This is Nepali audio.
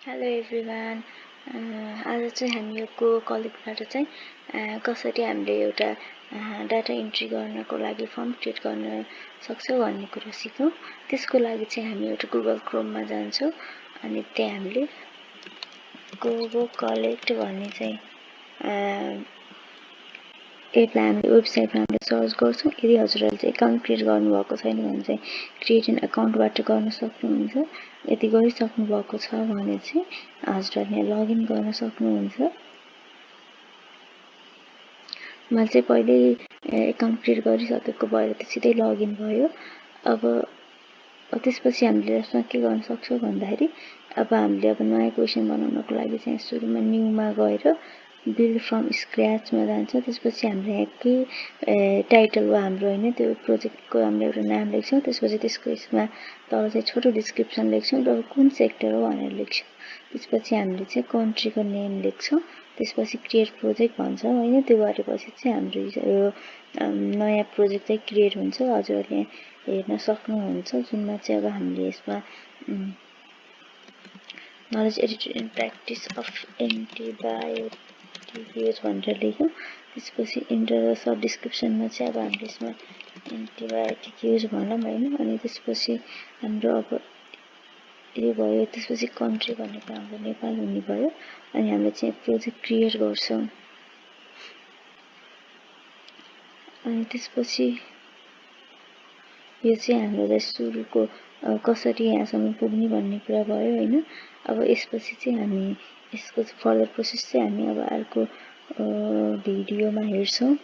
Hello everyone. आज चाहिँ हामी यो कलेजबाट चाहिँ कसरी हामीले एउटा डाटा इन्ट्री गर्नको लागि फर्म क्रिएट गर्न सक्छौँ भन्ने कुरा सिक्यौँ। त्यसको लागि चाहिँ हामी एउटा गुगल क्रोममा जान्छौँ अनि त्यहाँ हामीले गोगो कलेक्ट भन्ने चाहिँ एपलाई हामीले वेबसाइटमा हामीले सर्च गर्छौँ। यदि हजुरहरूले चाहिँ एकाउन्ट क्रिएट गर्नुभएको छैन भने चाहिँ क्रिएट एन एकाउन्टबाट गर्न सक्नुहुन्छ। यदि गरिसक्नु भएको छ भने चाहिँ हजुरहरूले यहाँ लगइन गर्न सक्नुहुन्छ। मैले चाहिँ पहिल्यै एकाउन्ट क्रिएट गरिसकेको भएर त्यो सिधै लगइन भयो। अब त्यसपछि हामीले यसमा के गर्न सक्छौँ भन्दाखेरि अब हामीले नयाँ क्वेसन बनाउनको लागि चाहिँ सुरुमा न्यूमा गएर बिल्ड फ्रम स्क्रैचमा जान्छ। त्यसपछि हामीले यहाँ के टाइटल वा हाम्रो हैन त्यो प्रोजेक्टको हामीले एउटा नाम लेख्छौँ। त्यसपछि त्यसको यसमा तल चाहिँ छोटो डिस्क्रिप्सन लेख्छौँ र कुन सेक्टर हो भनेर लेख्छौँ। त्यसपछि हामीले चाहिँ कन्ट्रीको नेम लेख्छौँ। त्यसपछि क्रिएट प्रोजेक्ट भन्छ हैन। त्यो गरेपछि चाहिँ हाम्रो यो नयाँ प्रोजेक्ट चाहिँ क्रिएट हुन्छ। हजुरहरूले हेर्न सक्नुहुन्छ जुनमा चाहिँ अब हामीले यसमा knowledge editor and practice of antibiotic भनेर लेख्यौँ। त्यसपछि इन्टर सब डिस्क्रिप्सनमा चाहिँ अब हामीले यसमा एन्टिबायोटिक युज भनौँ हैन। अनि त्यसपछि हाम्रो अब यो भयो। त्यसपछि कन्ट्री भनेको हाम्रो नेपाल हुने भयो। अनि हामीले चाहिँ प्रोजेक्ट क्रिएट गर्छौँ। अनि त्यसपछि यो चाहिँ हाम्रो सुरुको कसरी यहाँसम्म पुग्ने भन्ने कुरा भयो हैन। अब यसपछि चाहिँ हामी यसको फर्दर प्रोसेस चाहिँ हामी अब अर्को भिडियोमा हेर्छौँ।